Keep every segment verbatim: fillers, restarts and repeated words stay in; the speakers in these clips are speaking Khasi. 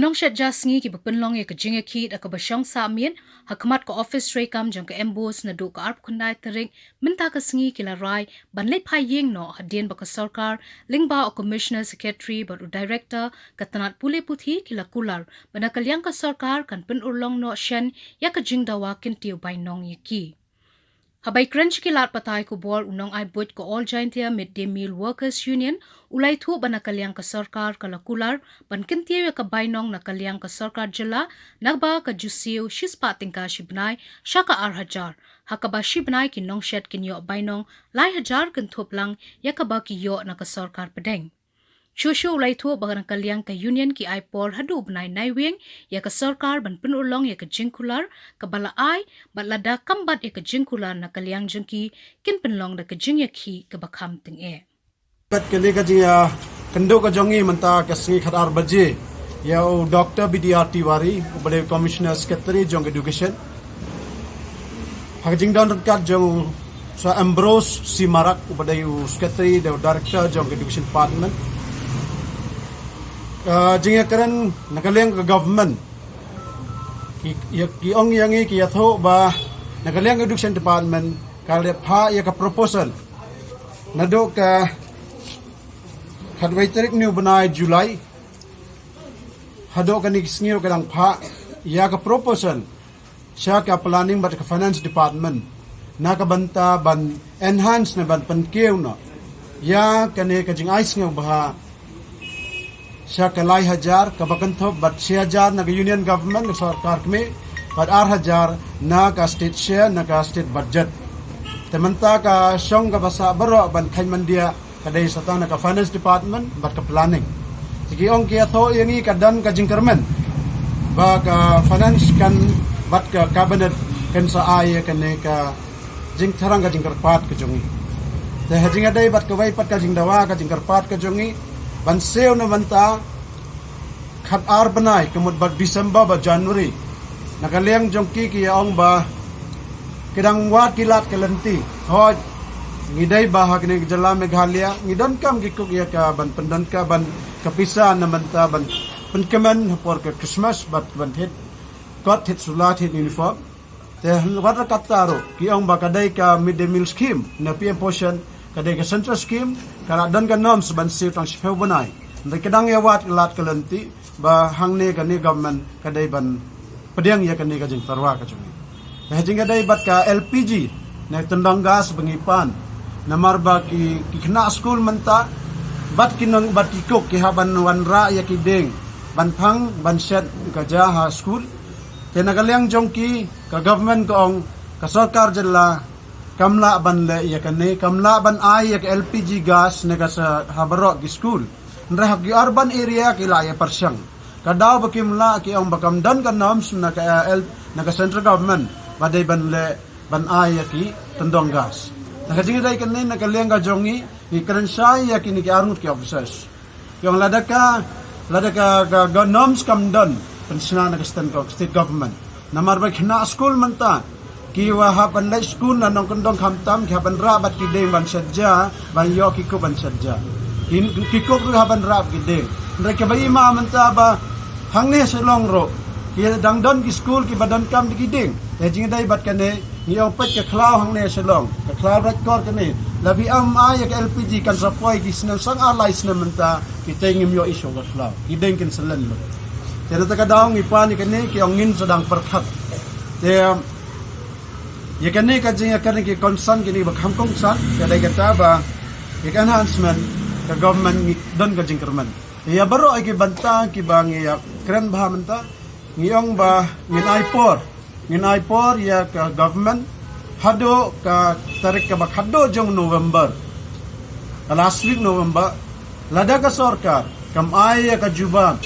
Nongshet ja sngi kiba pynlong ïa ka jingïakhih da kaba shong sah miet ha khmat ka office treikam jong ka MBOSE naduh ka arphew khyndai tarik mynta ka sngi ki la rai ban leit phai ïing noh hadien ba ka sorkar lyngba u Commissioner Secretary bad u Director ka tnat pule puthi ki la kular ba na ka liang ka sorkar kan pynurlong noh shen ïa ka jingdawa kyntiew bainong ïa ki. Haba ïakren sha ki lad pathai khubor u nongai buit ka All Jaintia Midday Meal Workers Union u la ïathuh ba na ka liang ka sorkar ka la kular ban kyntiew ïa ka bainong na ka liang ka sorkar jylla naba ka ju siew shispah tyngka shi bnai sha ka ar hajar, ha kaba shi bnai ki nongshet kin ïoh bainong lai hajar kynthup lang ïa kaba ki ïoh na ka sorkar pdeng. Shuh shuh u la ïathuh ba na ka liang ka union ki ai por haduh u bnai Naiwieng ïa ka sorkar ban pynurlong ïa ka jingkular kaba la ai, bad lada kam bat ïa ka jingkular na ka liang jong ki kin pynlong da ka jingïakhih kaba kham tyngeh. Bad kane ka jingïakynduh ka jong ngi mynta ka sngi khatar baje ïa u Doctor B D R Tiwari uba dei u Commissioner Secretary jong Education. Ha ka jingdon ryngkat jong u Sir Ambrose C Marak uba dei u Secretary da u Director jong ka Education Department. Ka jingïakren na ka liang ka government ki, ïa, ki ong ïa ngi ki ïathuh ba na ka liang ka Education Department ka la phah ïa ka proposal naduh ka khatwei tarik ni u bnai July haduh kane ka sngi ruh ka dang phah ïa ka proposal sha ka Planning bad ka Finance Department na ka bynta ban enhance ne ban pynkiew noh ïa kane ka jingai sngewbha sha ka lai hajar kaba kynthup bad shi hajar na ka Union Government, ka sorkar kmie, bad ar hajar na ka state share, na ka state budget. Te mynta ka shong kaba sah baroh ban kheiñ myndiah ka dei sa tang na ka Finance Department bad ka Planning. Te ki ong ki ïathuh ïa ngi ka don ka jingkyrmen ba ka Finance kan bad ka Cabinet kan sa ai ïa kane ka jingthrang ka jingkyrpad ka jong ngi. Te ha jingïadei bad kawei pat ka jingdawa ka jingkyrpad ka jong ngi ban siew na mynta khatar bnai ka mut bad December bad January. Na ka liang jong ki ki ïa ong ba ki dang wad ki lad ka lynti. Hooid, ngi dei ba ha kane ka jylla Meghalaya ngi donkam ki cook ïa ka ban pyndonkam ban ka pisa na mynta ban pynkmen ha por ka Christmas bad ban thied kot, thied sula, thied uniform. Te wat la katta ruh ki ong ba ka dei ka midday meal scheme na PM Poshan, ka dei ka central scheme, ka la don ka norms ban siew tang shiphew bnai. Hynrei ka dang ïa wad ka lad ka lynti ba hangne kane government ka dei ban pdiang ïa kane ka jingtyrwa ka jong ngi. Te ha jingïadei bad ka LPG ne tyndong gas ba ngi pan, namar ba ki, ki khynnah skul mynta bad ki nong bad ki cook ki hap ban wanrah ïa ki dieng ban phang ban shet ka ja ha skul. Te na ka liang jong ki, ka government ka ong, ka sorkar jylla kam lah ban leh ïa kane, kam lah ban ai ïa ka LPG gas ne ka sa ha baroh ki skul. Hynrei ha ki urban area ki lah ïa pyrshang. Ka daw ba kim lah ki ong ba kam don ka norms na ka, eh, L, na ka central government ba dei ban leh ban ai ïa ki tyndong gas. Na ka jingïadei kane na ka liang ka jong ngi, ngi kren shai ïa kine ki arngut ki officers. Ki ong lada ka, lada ka, ka, ka norms kam don pynshna na ka state, state government. Namar ba ki khynnah skul mynta ki wa hap ban leit skul na nongkyndong khamtam ki hap ban rah bad ki dieng ban shet ja, ban ïoh ki cook ban shet ja. Ki, ki cook ruh hap ban rah bad ki dieng. Hynrei kaba i ma mynta ba hangne Shillong ruh ki dang don ki skul kiba donkam da ki dieng. Te jingïadei bad kane ngi ong peit ka khlaw hangne Shillong, ka khlaw Raikor kane. Lada ym ai ïa ka LPG kan sa poi ki snem, san ar lai snem mynta, kita ngim ïoh issue ka khlaw. Ki dieng kin sa len lut. Te na kata ka daw ngi pan ïa kane ki ong ngin sa dang pyrkhat. Te ïa kane ka jingïakren ki concern kine ba kham concern, ka dei kata ba ïa ka enhancement ka government ngi don ka jingkyrmen. Ïa baroh ïa ki bynta kiba ngi ïakren bha mynta, ngi ong ba ngin ai por, ngin ai por ïa ka government haduh ka tarik kaba khatduh jong November. Ka last week November, lada ka sorkar kam ai ïa ka jubab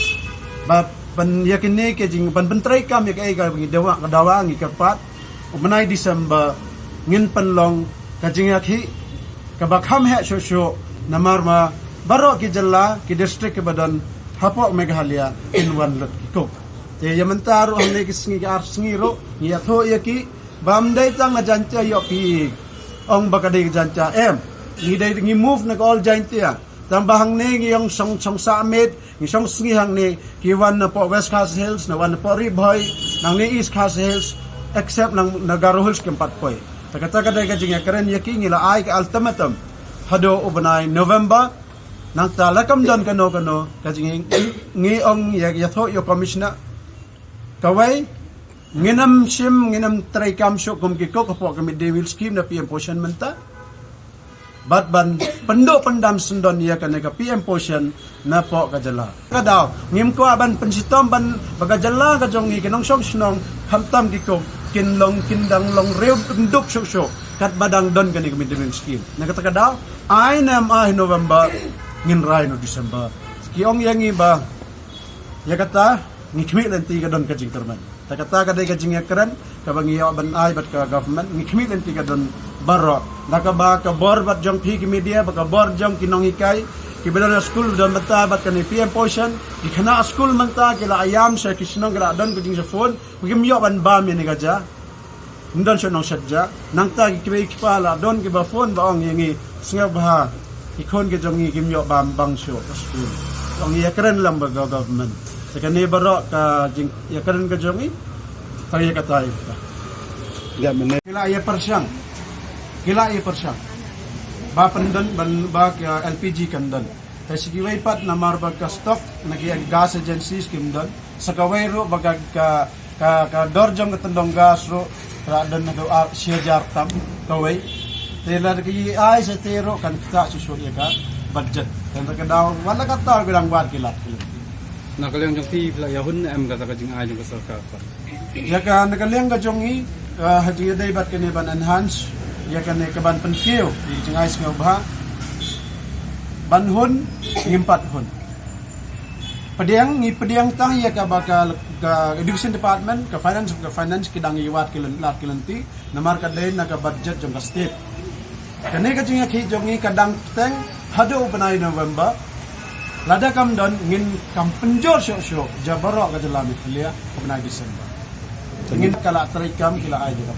ba ban ïa kine ki jing ban pyntreikam ïa kaei ka ngi dawa, ka dawa ngi kyrpad, u bnai December ngin pynlong ka jingïakhih kaba kham heh shuh shuh, namar ma baroh ki jylla, ki district kiba don hapoh Meghalaya kin wan lut ki cook. Te ïa mynta ruh hangne ki sngi ki ar sngi ruh ngi ïathuh ïa ki ba ym dei tang na Jaintia ïoh phi ong ba ka dei ka Jaintia, em. Ngi dei ngi move na ka All Jaintia. Tang ba hangne ngi ong shong, shong sah miet, Ngi shong sngi hangne, ki wan na poh West Khasi Hills, na wan na poh Ri Bhoi, nangne East Khasi Hills, except nang na Garo Hills kim pat poi. Ta kata ka dei ka jingïakren ïa ki, ngi la ai ka ultimatum haduh u bnai November. Nangta la kam don kano kano ka jing, ngi ong ïa, ïathuh ïa u commissioner. Kawei, ngin ym shim, ngin ym treikam shuh kum ki cook hapoh ka midday meal scheme na P M Poshan mynta. Bad ban pynduh pyndam syndon ïa kane ka P M Poshan na poh ka jylla. Ka daw, ngim kwah ban pynshitom ban ba ka jylla ka jong ngi, ki nongshong shnong, khamtam ki cook, kin long, kin dang long riew duk shuh shuh katba dang don kane ka midday meal scheme. Na kata ka daw, ai ne em ai November, ngin rai noh December. Ki ong ïa ngi ba ïa kata, ngi khmih lynti ka don ka jingkyrmen. Ta kata ka dei ka jingïakren kaba ngi ïoh ban ai bad ka government, ngi khmih lynti ka don baroh. Da kaba ka bor bad jong phi ki media, bad ka bor jong ki nonghikai kiba don ha skul, don bynta bad kane P M Poshan, ki khynnah skul mynta ki la ïam sha ki shnong, ki la don ka jingshah phone, kim ïoh ban bam ïa kane ka jia. Ym don shuh nongshet jia. Nangta ki kmie ki kpa la don kiba phone ba ong ïa ngi, sngewbha, ki khun ki jong ngi kim ïoh bam bang shuh ka skul. Ong ïakren lang bad ka government. Te kane baroh ka jingïakren ka jong ngi, tang ïa kata ïa kata. Ïa mynne. Ki la ïa pyrshang. Ki la ïa pyrshang ba pyndon, ban ba ka L P G kan don. Te shi kiwei pat namar ba ka stock na ki gas agencies kim don. Sa kawei ruh ba ka, ka, ka, ka dor jong ka tyndong gas ruh ka la don haduh ar, shi hajar tam kawei. Te lada ki ai shatei ruh kan ktah shuh shuh ïa ka budget. Te na kata ka daw wat la katta ki dang wad ki lad ki lynti. Na ka liang jong phi, phi la ïahun ne em kata ka jingai jong ka sorkar pat? Ïa ka, na ka liang ka jong ngi, ah, ha jingïadei bad kane ban enhance ïa kane ka ban pynkiew ïa ka jingai sngewbha, ban hun, ngim pat hun. Pdiang, ngi pdiang tang ïa kaba ka, ka Education Department, ka Finance, ka Finance ki dang ïa wad ki lyn-, lad ki lynti, namar ka dei na ka budget jong ka state. Kane ka jingïakhih jong ngi ka dang bteng haduh u bnai November. Lada kam don, ngin kam pynjur shuh shuh jia baroh ka jylla Meghalaya u bnai December. Ngin ka la treikam ki la ai jia.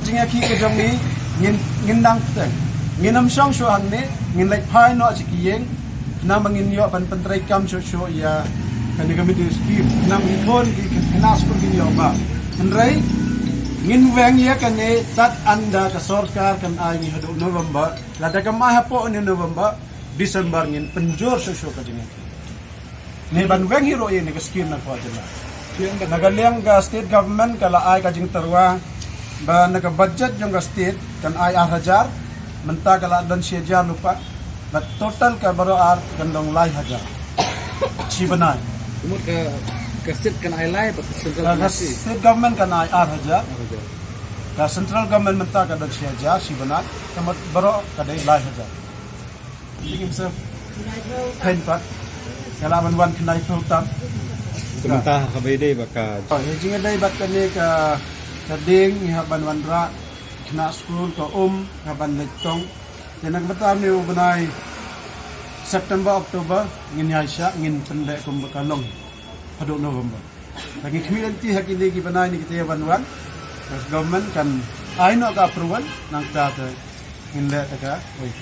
Jingïakhih ka jong ngi, ngin, ngin dang bteng. Ngin ym shong shuh hangne, ngin leit phai noh sha ki ïing. Namar ngin ïoh ban pyntreikam shuh shuh ïa kane ka midday scheme. Namar ki khun ki khynnah skul kin ïoh bam. Hynrei ngin weng ïa kane tad ynda ka sorkar kan ai ngi haduh November. Lada kam ai hapoh une November, December ngin pynjur shuh shuh ka jingïakhih. Ne ban weng hi ruh ïa kane ka scheme na ka jylla. Na ka liang ka state government ka la ai ka jingtyrwa ba na ka budget jong ka state kan ai ar hajar, mynta ka la don shi hajar lypa, bad total ka baroh ar kan long lai hajar. Shi bnai. Ka mut ka, ka state kan ai lai, bad ka central kan ai shi. Ka state government kan ai ar hajar. Ar hajar. Ka central government mynta ka don shi hajar, shi bnai. Ka mut baroh ka dei lai hajar. Jingim sa. Pen pat. Ka la ban wan khyndai phew tam. Te mynta ha kaba ïadei bad ka. Oh, ïa jingïadei bad kane ka, ka ding, ngi hap ban wanrah khynnah skul, ka um, ka ban leit tong. Te na ka bynta une u bnai September, October, ngin ïaishah, ngin pynleh kumba ka long haduh November. Te ngi khmih lynti ha kine ki bnai ne kita ïa ban wan. Ka government kan ai noh ka approval, nangta te ngin leh te kawei.